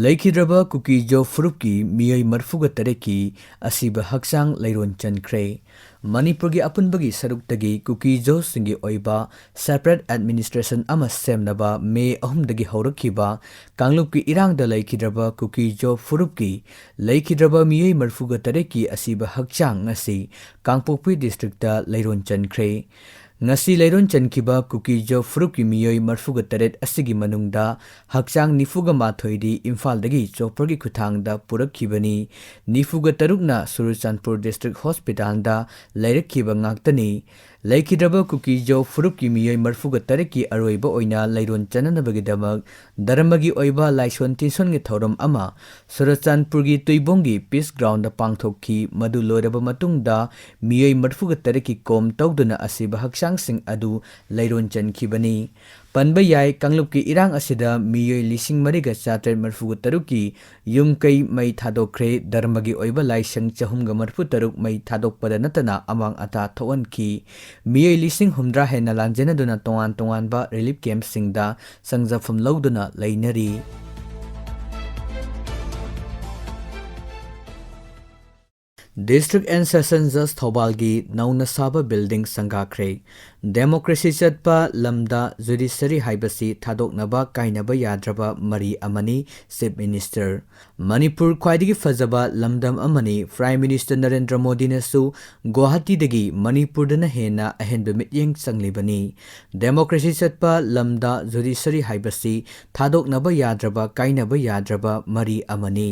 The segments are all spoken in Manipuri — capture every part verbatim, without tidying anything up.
ꯂꯩꯈꯤꯗ꯭ꯔꯕ ꯀꯨꯀꯤ-ꯖꯣ ꯐꯨꯔꯨꯞꯀꯤ ꯃꯤꯑꯣꯏ ꯃꯔꯤꯐꯨꯒ ꯇꯔꯦꯠꯀꯤ ꯑꯁꯤꯕ ꯍꯛꯆꯥꯡ ꯂꯩꯔꯣꯟ ꯆꯟꯈ꯭ꯔꯦ꯫ ꯃꯅꯤꯄꯨꯔꯒꯤ ꯑꯄꯨꯟꯕꯒꯤ ꯁꯔꯨꯛꯇꯒꯤ ꯀꯨꯀꯤ-ꯖꯣꯁꯤꯡꯒꯤ ꯑꯣꯏꯕ separate administration ꯑꯃ ꯁꯦꯝꯅꯕ ꯃꯦ ꯑꯍꯨꯝꯗꯒꯤ ꯍꯧꯔꯛꯈꯤꯕ ꯀꯥꯡꯂꯨꯞꯀꯤ ꯏꯔꯥꯡꯗ ꯂꯩꯈꯤꯗ꯭ꯔꯕ ꯀꯨꯀꯤ-ꯖꯣ ꯐꯨꯔꯨꯞꯀꯤ ꯂꯩꯈꯤꯗ꯭ꯔꯕ ꯃꯤꯑꯣꯏ ꯃꯔꯤꯐꯨꯒ ꯇꯔꯦꯠꯀꯤ ꯑꯁꯤꯕ ꯍꯛꯆꯥꯡ ꯉꯁꯤ ꯀꯥꯡꯄꯣꯛꯄꯤ districtꯇ ꯂꯩꯔꯣꯟ ꯆꯟꯈ꯭ꯔꯦ꯫ ꯉꯁꯤ ꯂꯩꯔꯣꯟ ꯆꯟꯈꯤꯕ ꯀꯨꯀꯤ-ꯖꯣ ꯐꯨꯔꯨꯞꯀꯤ ꯃꯤꯑꯣꯏ ꯃꯔꯤꯐꯨꯒ ꯇꯔꯦꯠ ꯑꯁꯤꯒꯤ ꯃꯅꯨꯡꯗ ꯍꯛꯆꯥꯡ ꯅꯤꯐꯨꯒ ꯃꯥꯊꯣꯏꯗꯤ ꯏꯝꯐꯥꯜꯗꯒꯤ chopperꯒꯤ ꯈꯨꯠꯊꯥꯡꯗ ꯄꯨꯔꯛꯈꯤꯕꯅꯤ꯫ ꯅꯤꯐꯨꯒ ꯇꯔꯨꯛꯅ ꯆꯨꯔꯆꯥꯟꯄꯨꯔ district hospitalꯗ ꯂꯩꯔꯛꯈꯤꯕ ꯉꯥꯛꯇꯅꯤ꯫ ꯂꯩꯈꯤꯗ꯭ꯔꯕ ꯀꯨꯀꯤ-ꯖꯣ ꯐꯨꯔꯨꯞꯀꯤ ꯃꯤꯑꯣꯏ ꯃꯔꯤꯐꯨꯒ ꯇꯔꯦꯠꯀꯤ ꯑꯔꯣꯏꯕ ꯑꯣꯏꯅ ꯂꯩꯔꯣꯟ ꯆꯟꯅꯅꯕꯒꯤꯗꯃꯛ ꯙꯔꯃꯒꯤ ꯑꯣꯏꯕ ꯂꯥꯏꯁꯣꯟ ꯇꯤꯟꯁꯣꯟꯒꯤ ꯊꯧꯔꯝ ꯑꯃ ꯆꯨꯔꯆꯥꯟꯄꯨꯔꯒꯤ ꯇꯨꯏꯕꯣꯡꯒꯤ Peace Groundꯗ ꯄꯥꯡꯊꯣꯛꯈꯤ꯫ ꯃꯗꯨ ꯂꯣꯏꯔꯕ ꯃꯇꯨꯡꯗ ꯃꯤꯑꯣꯏ ꯃꯔꯤꯐꯨꯒ ꯇꯔꯦꯠꯀꯤ ꯀꯣꯝ ꯇꯧꯗꯨꯅ ꯑꯁꯤꯕ ꯍꯛꯆꯥꯡꯁꯤꯡ ꯑꯗꯨ ꯂꯩꯔꯣꯟ ꯆꯟꯈꯤꯕꯅꯤ꯫ ꯄꯟꯕ ꯌꯥꯏ, ꯀꯥꯡꯂꯨꯞꯀꯤ ꯏꯔꯥꯡ ꯑꯁꯤꯗ ꯃꯤꯑꯣꯏ ꯂꯤꯁꯤꯡ ꯃꯔꯤꯒ ꯆꯥꯇ꯭ꯔꯦꯠ ꯃꯔꯤꯐꯨꯒ ꯇꯔꯨꯛꯀꯤ ꯌꯨꯝ ꯀꯩ ꯃꯩ ꯊꯥꯗꯣꯛꯈ꯭ꯔꯦ꯫ ꯙꯔꯃꯒꯤ ꯑꯣꯏꯕ ꯂꯥꯏꯁꯪ ꯆꯍꯨꯝꯒ ꯃꯔꯤꯐꯨ ꯇꯔꯨꯛ ꯃꯩ ꯊꯥꯗꯣꯛꯄꯗ ꯅꯠꯇꯅ ꯑꯃꯥꯡ ꯑꯇꯥ ꯊꯣꯛꯍꯟꯈꯤ꯫ ꯃꯤꯑꯣꯏ ꯂꯤꯁꯤꯡ ꯍꯨꯝꯗ꯭ꯔꯥ ꯍꯦꯟꯅ ꯂꯥꯟꯖꯦꯟꯅꯗꯨꯅ ꯇꯣꯉꯥꯟ ꯇꯣꯉꯥꯟꯕ relief campꯁꯤꯡꯗ ꯆꯪꯖꯐꯝ ꯂꯧꯗꯨꯅ ꯂꯩꯅꯔꯤ꯫ District and Session Judge ꯊꯧꯕꯥꯜꯒꯤ ꯅꯧꯅ ꯁꯥꯕ building ꯁꯪꯒꯥꯈ꯭ꯔꯦ꯫ Democracy ꯆꯠꯄ ꯂꯝꯗ judiciary ꯍꯥꯏꯕꯁꯤ ꯊꯥꯗꯣꯛꯅꯕ ꯀꯥꯏꯅꯕ ꯌꯥꯗ꯭ꯔꯕ ꯃꯔꯤ ꯑꯃꯅꯤ, Chief Minister꯫ ꯃꯅꯤꯄꯨꯔ ꯈ꯭ꯋꯥꯏꯗꯒꯤ ꯐꯖꯕ ꯂꯝꯗꯝ ꯑꯃꯅꯤ꯫ Prime Minister ꯅꯔꯦꯟꯗ꯭ꯔ ꯃꯣꯗꯤꯅꯁꯨ ꯒꯨꯋꯥꯍꯥꯇꯤꯗꯒꯤ ꯃꯅꯤꯄꯨꯔꯗꯅ ꯍꯦꯟꯅ ꯑꯍꯦꯟꯕ ꯃꯤꯠꯌꯦꯡ ꯆꯪꯂꯤꯕꯅꯤ꯫ Democracy ꯆꯠꯄ ꯂꯝꯗ judiciary ꯍꯥꯏꯕꯁꯤ ꯊꯥꯗꯣꯛꯅꯕ ꯌꯥꯗ꯭ꯔꯕ, ꯀꯥꯏꯅꯕ ꯌꯥꯗ꯭ꯔꯕ ꯃꯔꯤ ꯑꯃꯅꯤ꯫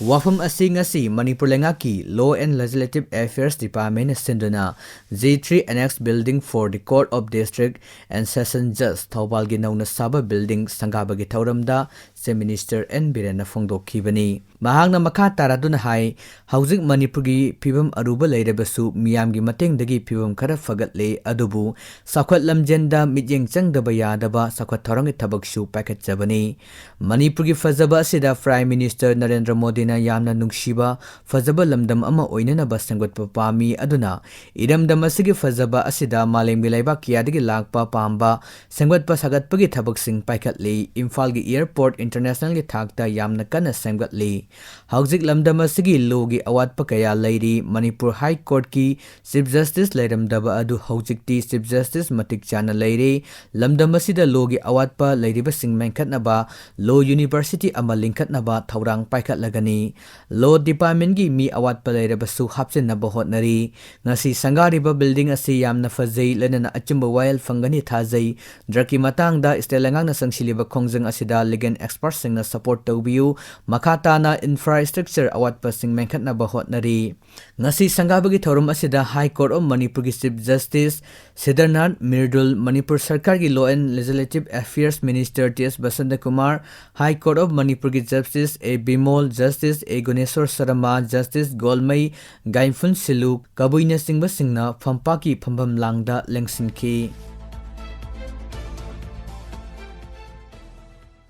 ꯋꯥꯐꯝ ꯑꯁꯤ ꯉꯁꯤ ꯃꯅꯤꯄꯨꯔ ꯂꯩꯉꯥꯛꯀꯤ Law and Legislative Affairs Departmentꯅ ꯁꯤꯟꯗꯨꯅ G three Annex Building for the Court of District and Session Judge ꯊꯧꯕꯥꯜꯒꯤ ꯅꯧꯅ ꯁꯥꯕ building ꯁꯪꯒꯥꯕꯒꯤ ꯊꯧꯔꯝꯗ Chief Minister N ꯕꯤꯔꯦꯟꯅ ꯐꯣꯡꯗꯣꯛꯈꯤꯕꯅꯤ꯫ ꯃꯍꯥꯛꯅ ꯃꯈꯥ ꯇꯥꯔꯗꯨꯅ ꯍꯥꯏ, ꯍꯧꯖꯤꯛ ꯃꯅꯤꯄꯨꯔꯒꯤ ꯐꯤꯕꯝ ꯑꯔꯨꯕ ꯂꯩꯔꯕꯁꯨ ꯃꯤꯌꯥꯝꯒꯤ ꯃꯇꯦꯡꯗꯒꯤ ꯐꯤꯕꯝ ꯈꯔ ꯐꯒꯠꯂꯦ, ꯑꯗꯨꯕꯨ ꯆꯥꯎꯈꯠ ꯂꯝꯖꯦꯟꯗ ꯃꯤꯠꯌꯦꯡ ꯆꯪꯗꯕ ꯌꯥꯗꯕ ꯆꯥꯎꯈꯠ ꯊꯧꯔꯥꯡꯒꯤ ꯊꯕꯛꯁꯨ ꯄꯥꯏꯈꯠꯆꯕꯅꯤ꯫ ꯃꯅꯤꯄꯨꯔꯒꯤ ꯐꯖꯕ ꯑꯁꯤꯗ Prime Minister ꯅꯔꯦꯟꯗ꯭ꯔ ꯃꯣꯗꯤꯅ ꯌꯥꯝꯅ ꯅꯨꯡꯁꯤꯕ ꯐꯖꯕ ꯂꯝꯗꯝ ꯑꯃ ꯑꯣꯏꯅꯅꯕ ꯁꯦꯝꯒꯠꯄ ꯄꯥꯝꯃꯤ꯫ ꯑꯗꯨꯅ ꯏꯔꯝꯗꯝ ꯑꯁꯤꯒꯤ ꯐꯖꯕ ꯑꯁꯤꯗ ꯃꯥꯂꯦꯝꯒꯤ ꯂꯩꯕꯥꯛ ꯀꯌꯥꯗꯒꯤ ꯂꯥꯛꯄ ꯄꯥꯝꯕ ꯁꯦꯝꯒꯠꯄ ꯁꯥꯒꯠꯄꯒꯤ ꯊꯕꯛꯁꯤꯡ ꯄꯥꯏꯈꯠꯂꯤ꯫ ꯏꯝꯐꯥꯜꯒꯤ airport internationalꯒꯤ ꯊꯥꯛꯇ ꯌꯥꯝꯅ ꯀꯟꯅ ꯁꯦꯝꯒꯠꯂꯤ꯫ ꯍꯧꯖꯤꯛ ꯂꯝꯗꯝ ꯑꯁꯤꯒꯤ lawꯒꯤ ꯑꯋꯥꯠꯄ ꯀꯌꯥ ꯂꯩꯔꯤ꯫ ꯃꯅꯤꯄꯨꯔ High Courtꯀꯤ Chief Justice ꯂꯩꯔꯝꯗꯕ ꯑꯗꯨ ꯍꯧꯖꯤꯛꯇꯤ Chief Justice ꯃꯇꯤꯛ ꯆꯥꯅ ꯂꯩꯔꯦ꯫ ꯂꯝꯗꯝ ꯑꯁꯤꯗ lawꯒꯤ ꯑꯋꯥꯠꯄ ꯂꯩꯔꯤꯕꯁꯤꯡ ꯃꯦꯟꯈꯠꯅꯕ law university ꯑꯃ ꯂꯤꯡꯈꯠꯅꯕ ꯊꯧꯔꯥꯡ ꯄꯥꯏꯈꯠꯂꯒꯅꯤ꯫ Law departmentꯀꯤ ꯃꯤ ꯑꯋꯥꯠꯄ ꯂꯩꯔꯕꯁꯨ ꯍꯥꯞꯆꯤꯟꯅꯕ ꯍꯣꯠꯅꯔꯤ꯫ ꯉꯁꯤ ꯁꯪꯒꯥꯔꯤꯕ building ꯑꯁꯤ ꯌꯥꯝꯅ ꯐꯖꯩ, ꯂꯣꯏꯅꯅ ꯑꯆꯨꯝꯕ ꯋꯥꯌꯦꯜ ꯐꯪꯒꯅꯤ ꯊꯥꯖꯩ꯫ Drugꯀꯤ ꯃꯇꯥꯡꯗ state ꯂꯩꯉꯥꯛꯅ ꯆꯪꯁꯤꯜꯂꯤꯕ ꯈꯣꯡꯖꯪ ꯑꯁꯤꯗ legal expertꯁꯤꯡꯅ support ꯇꯧꯕꯤꯌꯨ꯫ ꯃꯈꯥ ꯇꯥꯅ infrastructure ꯑꯋꯥꯠꯄꯁꯤꯡ ꯃꯦꯟꯈꯠꯅꯕ ꯍꯣꯠꯅꯔꯤ꯫ ꯉꯁꯤ ꯁꯪꯒꯥꯕꯒꯤ ꯊꯧꯔꯝ ꯑꯁꯤꯗ High Court of ꯃꯅꯤꯄꯨꯔꯒꯤ Chief Justice ꯁꯤꯗꯔꯅꯥꯊ ꯃꯤꯔꯗꯨꯜ, ꯃꯅꯤꯄꯨꯔ ꯁꯔꯀꯥꯔꯒꯤ Law and Legislative Affairs Minister T S Basantakumar, High Court of ꯃꯅꯤꯄꯨꯔꯒꯤ Justice A Bimol, Justice A Guneshor Sharma, Justice Golmei, Gaiphun Shilu, ꯀꯕꯨꯏꯅꯆꯤꯡꯕꯁꯤꯡꯅ ꯐꯝꯄꯥꯛꯀꯤ ꯐꯝꯐꯝ ꯂꯥꯡꯗ ꯂꯦꯡꯁꯤꯟꯈꯤ꯫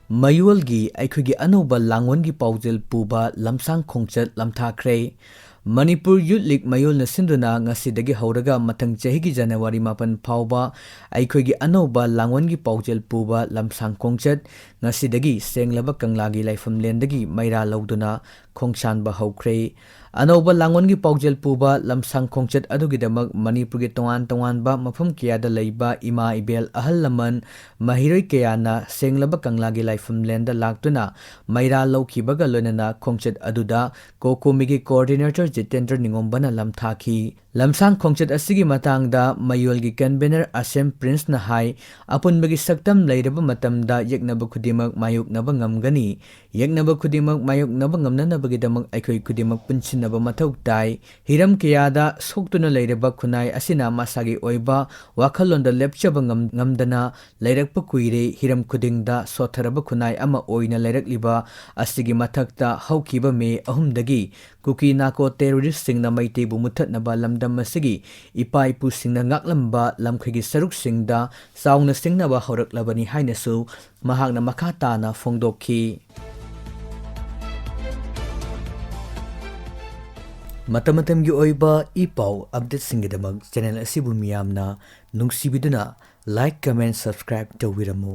ꯃꯌꯣꯜꯒꯤ ꯑꯩꯈꯣꯏꯒꯤ ꯑꯅꯧꯕ ꯂꯥꯡꯑꯣꯟꯒꯤ ꯄꯥꯎꯖꯦꯜ ꯄꯨꯕ ꯂꯝꯁꯥꯡ ꯈꯣꯡꯆꯠ ꯂꯝꯊꯥꯈ꯭ꯔꯦ꯫ ꯃꯅꯤꯄꯨꯔ Youth League ꯃꯌꯣꯜꯅ ꯁꯤꯟꯗꯨꯅ ꯉꯁꯤꯗꯒꯤ ꯍꯧꯔꯒ ꯃꯊꯪ ꯆꯍꯤꯒꯤ ꯖꯅꯋꯥꯔꯤ ꯃꯥꯄꯟ ꯐꯥꯎꯕ ꯑꯩꯈꯣꯏꯒꯤ ꯑꯅꯧꯕ ꯂꯥꯡꯑꯣꯟꯒꯤ ꯄꯥꯎꯖꯦꯜ ꯄꯨꯕ ꯂꯝꯁꯥꯡ ꯈꯣꯡꯆꯠ ꯉꯁꯤꯗꯒꯤ ꯁꯦꯡꯂꯕ ꯀꯪꯂꯥꯒꯤ ꯂꯥꯏꯐꯝꯂꯦꯟꯗꯒꯤ ꯃꯩꯔꯥ ꯂꯧꯗꯨꯅ ꯈꯣꯡꯁꯥꯟꯕ ꯍꯧꯈ꯭ꯔꯦ꯫ ꯑꯅꯧꯕ ꯂꯥꯡꯑꯣꯟꯒꯤ ꯄꯥꯎꯖꯦꯜ ꯄꯨꯕ ꯂꯝꯁꯥꯡ ꯈꯣꯡꯆꯠ ꯑꯗꯨꯒꯤꯗꯃꯛ ꯃꯅꯤꯄꯨꯔꯒꯤ ꯇꯣꯉꯥꯟ ꯇꯣꯉꯥꯟꯕ ꯃꯐꯝ ꯀꯌꯥꯗ ꯂꯩꯕ ꯏꯃꯥ ꯏꯕꯦꯜ, ꯑꯍꯜ ꯂꯃꯟ, ꯃꯍꯩꯔꯣꯏ ꯀꯌꯥꯅ ꯁꯦꯡꯂꯕ ꯀꯪꯂꯥꯒꯤ ꯂꯥꯏꯐꯝꯂꯦꯟꯗ ꯂꯥꯛꯇꯨꯅ ꯃꯩꯔꯥ ꯂꯧꯈꯤꯕꯒ ꯂꯣꯏꯅꯅ ꯈꯣꯡꯆꯠ ꯑꯗꯨꯗ ꯀꯣꯀꯣꯃꯤꯒꯤ coordinator ꯖꯤꯇꯦꯟꯗ꯭ꯔ ꯅꯤꯉꯣꯝꯕꯅ ꯂꯝꯊꯥꯈꯤ꯫ ꯂꯝꯁꯥꯡ ꯈꯣꯡꯆꯠ ꯑꯁꯤꯒꯤ ꯃꯇꯥꯡꯗ ꯃꯌꯣꯜꯒꯤ convener ꯑꯁꯦꯝ ꯄ꯭ꯔꯤꯟꯁꯅ ꯍꯥꯏ, ꯑꯄꯨꯟꯕꯒꯤ ꯁꯛꯇꯝ ꯂꯩꯔꯕ ꯃꯇꯝꯗ ꯌꯦꯛꯅꯕ ꯈꯨꯗꯤꯡꯃꯛ ꯃꯥꯌꯣꯛꯅꯕ ꯉꯝꯒꯅꯤ꯫ ꯌꯦꯛꯅꯕ ꯈꯨꯗꯤꯡꯃꯛ ꯃꯥꯌꯣꯛꯅꯕ ꯉꯝꯅꯅꯕꯒꯤꯗꯃꯛ ꯑꯩꯈꯣꯏ ꯈꯨꯗꯤꯡꯃꯛ ꯄꯨꯟꯁꯤꯟꯅ ꯅꯕ ꯃꯊꯧ ꯇꯥꯏ꯫ ꯍꯤꯔꯝ ꯀꯌꯥꯗ ꯁꯣꯛꯇꯨꯅ ꯂꯩꯔꯕ ꯈꯨꯟꯅꯥꯏ ꯑꯁꯤꯅ ꯃꯁꯥꯒꯤ ꯑꯣꯏꯕ ꯋꯥꯈꯜꯂꯣꯟꯗ ꯂꯦꯞꯆꯕ ꯉꯝ-, ꯉꯝꯗꯅ ꯂꯩꯔꯛꯄ ꯀꯨꯏꯔꯦ꯫ ꯍꯤꯔꯝ ꯈꯨꯗꯤꯡꯗ ꯁꯣꯠꯊꯔꯕ ꯈꯨꯟꯅꯥꯏ ꯑꯃ ꯑꯣꯏꯅ ꯂꯩꯔꯛꯂꯤꯕ ꯑꯁꯤꯒꯤ ꯃꯊꯛꯇ ꯍꯧꯈꯤꯕ ꯃꯦ ꯑꯍꯨꯝꯗꯒꯤ ꯀꯨꯀꯤ ꯅꯥꯀꯣ ꯇꯦꯔꯣꯔꯤꯁꯁꯤꯡꯅ ꯃꯩꯇꯩꯕꯨ ꯃꯨꯊꯠꯅꯕ ꯂꯝꯗꯝ ꯑꯁꯤꯒꯤ ꯏꯄꯥ ꯏꯄꯨꯁꯤꯡꯅ ꯉꯥꯛꯂꯝꯕ ꯂꯝꯈꯩꯒꯤ ꯁꯔꯨꯛꯁꯤꯡꯗ ꯆꯥꯎꯅ ꯁꯤꯡꯅꯕ ꯍꯧꯔꯛꯂꯕꯅꯤ ꯍꯥꯏꯅꯁꯨ ꯃꯍꯥꯛꯅ ꯃꯈꯥ ꯇꯥꯅ ꯐꯣꯡꯗꯣꯛꯈꯤ꯫ ꯃꯇꯝ ꯃꯇꯝꯒꯤ ꯑꯣꯏꯕ ꯏ ꯄꯥꯎ updateꯁꯤꯡꯒꯤꯗꯃꯛ channel ꯑꯁꯤꯕꯨ ꯃꯤꯌꯥꯝꯅ ꯅꯨꯡꯁꯤꯕꯤꯗꯨꯅ like, comment, subscribe ꯇꯧꯕꯤꯔꯝꯃꯨ꯫